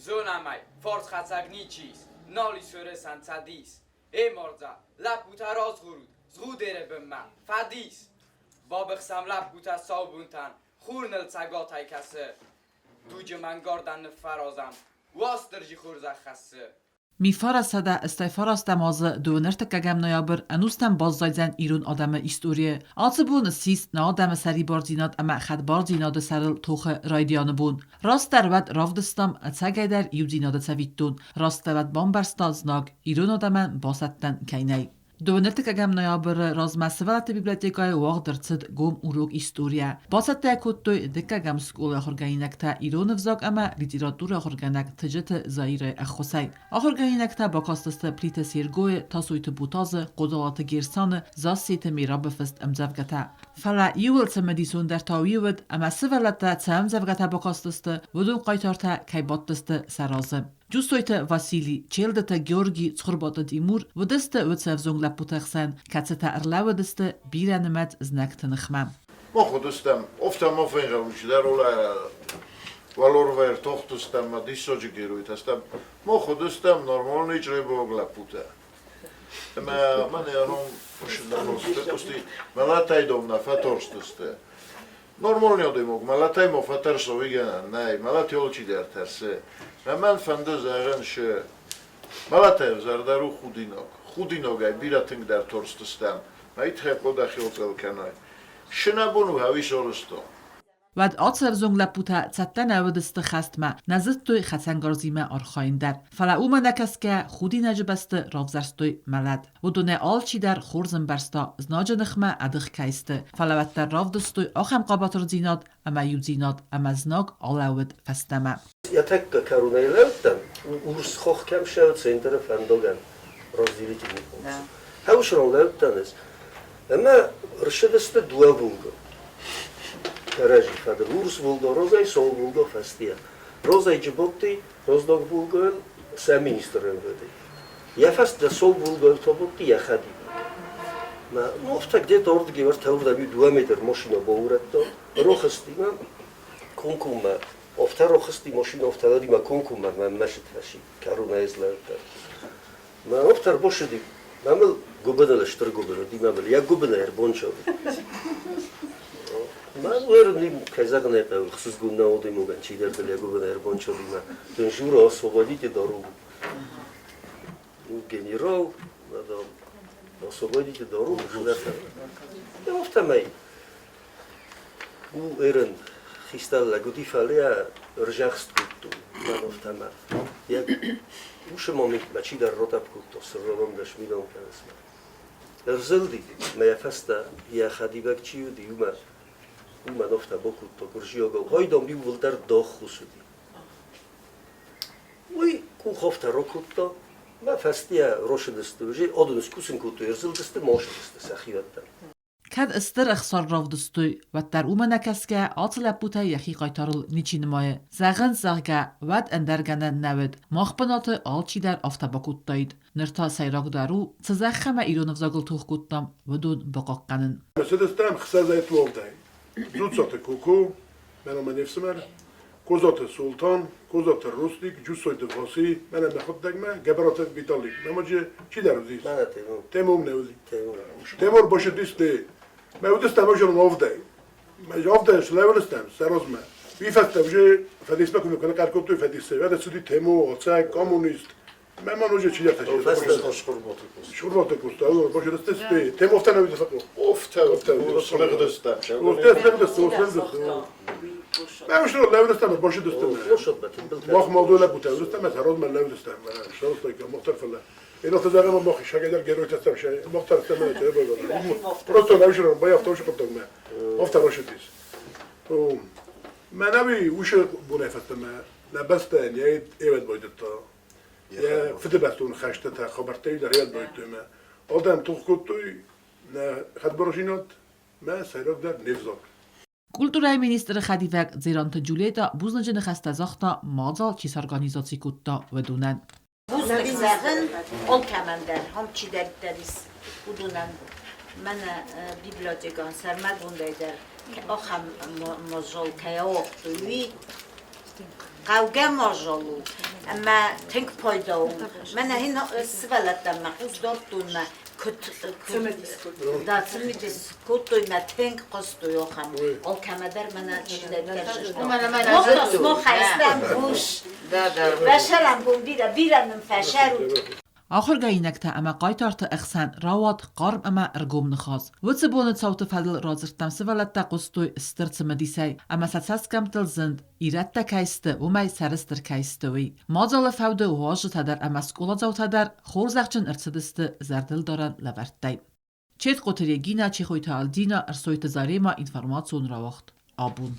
Зонӕм ӕй, фарсхӕцӕг ничи ис, нал ис Уӕрӕсӕн цӕдис. Эй, мардзӕ, лӕппутӕ разгъорут, Згъудеры бынмӕ, фӕдис! Бабыхсӕм лӕппутӕ сау бонтӕн, Хур ныл цӕгатӕй кӕсы. Дуджы мӕнгардӕн ныффӕразӕм, Уастырджи хорзӕх хӕссы. 1989 азы 23 ноябрь ӕнустӕм баззайдзӕн ирон адӕмы историйы. Ацы бон ссис нӕ адӕмы сӕрибардзинад ӕмӕ хӕдбардзинады сӕрыл тохы райдианы бон. Растдӕр уӕд равдыстам ӕцӕгӕйдӕр иудзинады цӕвиттон, растдӕр уӕд бамбӕрста знаг, ирон адӕмӕн басӕттӕн кӕй нӕй. 23 ноябры размӕ сывӕллӕтты библиотекӕйы уагъд ӕрцыд гом урок историйӕ. Бацӕттӕ кодтой дыккӕгӕм скъолайы ахуыргӕнинӕгтӕ ирон ӕвзаг ӕмӕ литературӕйы ахуыргӕнӕг Тыджыты Заирӕйы ӕххуысӕй. Ахуыргӕнинӕгтӕ бакастысты Плиты Сергойы, Тасойты Бутазы, Хъодалаты Герсаны, Зассеты Мерабы фыст ӕмдзӕвгӕтӕ. Фӕлӕ иуыл цымыдисондӕр та уый уыд, ӕмӕ сывӕллӕттӕ цы ӕмдзӕвгӕтӕ бакастысты, уыдон хъайтартӕ кӕй бадтысты сӕ разы. Джусойты Васили, Челдыты Георги, Цхуырбаты Тимур уыдысты уыцы ӕвзонг лӕппуты хсӕн, кӕцытӕ ӕрлӕууыдысты бирӕнымӕц знӕгты ныхмӕ. Мах уыдыстӕм, офтӕ ма фенгъӕлм чидӕр ола уӕларвӕй ӕртахтыстӕм ма диссаджы геройтӕ стӕм. Мах уыдыстӕм нормальный чъребог лӕппутӕ. Ӕмӕ мӕнӕ ном мӕлӕтӕй дом нӕ фӕтарстысты. Нормальный адӕймаг мӕлӕтӕй ма фӕтӕрса, уый гӕнӕн нӕй. Мӕлӕт алчидӕр тӕрсы. Мӕ мӕн фӕнды зӕгъын, шы мӕлӕтӕй ӕвзӕрдӕр у худинаг. Худинагӕй бирӕ тынгдӕр тарстыстӕм. Мӕ тыххӕй хъуыд дӕхиуыл кӕнай. Шы нӕ бон у хӕуи сарӕзтон. Уӕд ацы ӕвзонг лӕппутӕ цӕттӕ нӕ уыдысты хӕстмӕ, нӕ зыдтой хӕцӕнгарзимӕ архайын дӕр. Фӕлӕ уымӕ нӕ кӕсгӕ, худинаджы бӕсты равзӕрстой мӕлӕт. Уыдонӕй алчидӕр хорз ӕмбӕрста, знаджы ныхмӕ ӕдых кӕй сты, фӕлӕ уӕддӕр равдыстой ахӕм хъӕбатырдзинад ӕмӕ иудзинад, ӕмӕ знаг алӕууыд фӕстӕмӕ. Йӕ тӕккӕ кӕронӕй лӕудтӕн, урс хох кӕм ссӕуы центры фӕндагӕн разделительный полосы. Хӕуысрон лӕудтӕн ӕз. Ӕмӕ рсыдысты дыууӕ Волга. Кӕрӕдзи фӕдыл урс Волга розӕй, сау Волга фӕстийӕ. Розӕй Джиботти, Ростов Волгайыл сӕ министр МВД. Йӕ фӕстӕ сау Волгайыл табутти йӕхӕдивӕг. Мӕ нофтӕ где-то ордыги ӕртӕ уырдӕм 2 метр машина баурӕдта, рохыстимӕ комкоммӕ Офтӕ рохысти машина офтӕ комкоммӕ мӕ мӕсыд фӕси, кӕронӕй ӕзлӕудтӕн. Мӕ офтӕ ӕрбосыди, мӕ мыл гуыбыныл стыр гуыбын уыди, мӕ мыл йӕ гуыбынӕй ӕрбончауди. Мӕ уӕрын кӕй зӕгъын ӕй хъӕуы, хсызгон нӕ уыди чидӕр дыл йӕ гуыбынӕй ӕрбончауди мӕ дын Жура, освободите дорогу. Ну, генерал, мадам, освободите дорогу, Афтӕмӕй У эрын хистӕр лӕг уыди, фӕлӕ йӕ ӕрзӕхст кодтой мӕн Йӕ усы моментмӕ чидӕр ротап кодта сырролон дӕсминон кӕнысмӕ. Ӕрзылди мӕ йӕ фӕстӕ йӕ хӕдивӕг чи уыди, уымӕ уымӕн офтӕ бакодта гуырдзиагау. Хойдом иууылдӕр доххус уыди. Уый къухофтӕ ракодта, мӕ фӕстийӕ росыдысты, уже одын скусын кодтой, ӕрзылдысты, мосыдысты сӕхиуӕттӕм. Кӕд стыр ӕхсар равдыстой, уӕддӕр уымӕ нӕ кӕсгӕ, ацы лӕппутӕй йӕхи хъайтарыл ничи нымайы. Зӕгъынц, зӕгъгӕ, уӕд ӕндӕр гӕнӕн нӕ уыд, мах бынаты алчидӕр афтӕ бакодтаид. Ныр та сӕйрагдӕр у, цы зӕхх ӕмӕ ирон ӕвзагыл тох кодтам, уыдон бахъахъхъӕнын. Цыдыстӕм хсӕзӕй туалдӕй. Дзуццаты Коко, мӕнӕ мӕ не фсымӕр, Козаты Султан, Козаты Рустик, Джусойты Васи, мӕнӕ мӕхуыдтӕгмӕ, Гӕбӕраты Виталик. Мӕ чидӕр уыдис. Темур нӕ уыди. Темур башыдис те. Мӕ уыдыстӕм уже авдӕй. Мӕ авдӕй слӕууыдыстӕм сӕ размӕ. Уый фӕстӕ уже фӕдисмӕ куы ныкъӕр кодтой фӕдисы. Уӕдӕ цыди Тему, Оцӕг, коммунист. Мӕ ма ноджы чидӕртӕ. Шурбаты куыста. Башыдысты Тему офтӕ нӕ уыди. Офтӕ, офтӕ, слыгъдыстӕм. Офтӕ, слыгъдысты, слыгъдысты. Mä лӕудыстӕм, башыдыстӕм. Мах молодой лӕппутӕ уыдыстӕм, ӕмӕ сӕрозмӕ лӕудыстӕм. Сӕрозтайка, мохтар фӕлӕ. Иногда зӕгъӕм, мах шагӕдӕр геройтӕ стӕм, мохтар стӕм, Просто лӕвшырон, байафта уышы хъуыддагмӕ. Офта рашыдис. Мӕнӕуи уышы бонӕй фӕстӕмӕ нӕ бӕстӕйӕн йӕ эвӕд байдыдта. Йӕ фыдыбӕстон хӕстытӕ, хабӕрттӕ дӕр эвӕд байдыдтой мӕ. Адӕм тох кодтой нӕ хӕдбарджинад мӕ сӕйрагдӕр не взаг. Культурӕйы министры хӕдивӕг Дзеранты Джульетӕ бузныджы ныхӕстӕ загъта, мадзал чи сорганизаци кодта, уыдонӕн. Бузныг зӕгъын алкӕмӕн дӕр, ам чидӕриддӕр ис, уыдонӕн. Мӕнӕ библиотекӕн сӕрмагондӕй дӕр ахӕм мадзал кӕй ауагътой, уый. Хъӕугӕ мадзал у ӕмӕ тынг пайда у. Мӕнӕ ин сывӕллӕттӕм мӕ хъус дардтон мӕ куыд да цымыдис кодтой мӕ тынг хъуыстой ахӕм алкӕмӕ дӕр мӕнӕ чидӕриддӕр Смохайстӕм хъус. Фӕсӕрӕн бон бирӕ, бирӕ нын фӕсӕрут. Ахуыргӕнинӕгтӕ ӕмӕ хъайтарты ӕхсӕн рауад хъарм ӕмӕ ӕргом ныхас. Уыцы боны цауты фӕдыл радзырдтам сывӕллӕттӕ хъуыстой стыр цымыдисӕй ӕмӕ сӕ цӕсгӕмттыл зынд, ирӕттӕ кӕй сты, уымӕй сӕрыстыр кӕй сты, уый. Мадзалы фӕуды уазджытӕ дӕр ӕмӕ скъоладзаутӕ дӕр хорзӕхджын ӕрцыдысты зӕрдылдарӕн лӕвӕрттӕй. Четкъоты Регинӕ, Чехойты Альдина, Ӕрсойты Заремӕ информацион рауагъд. Абон.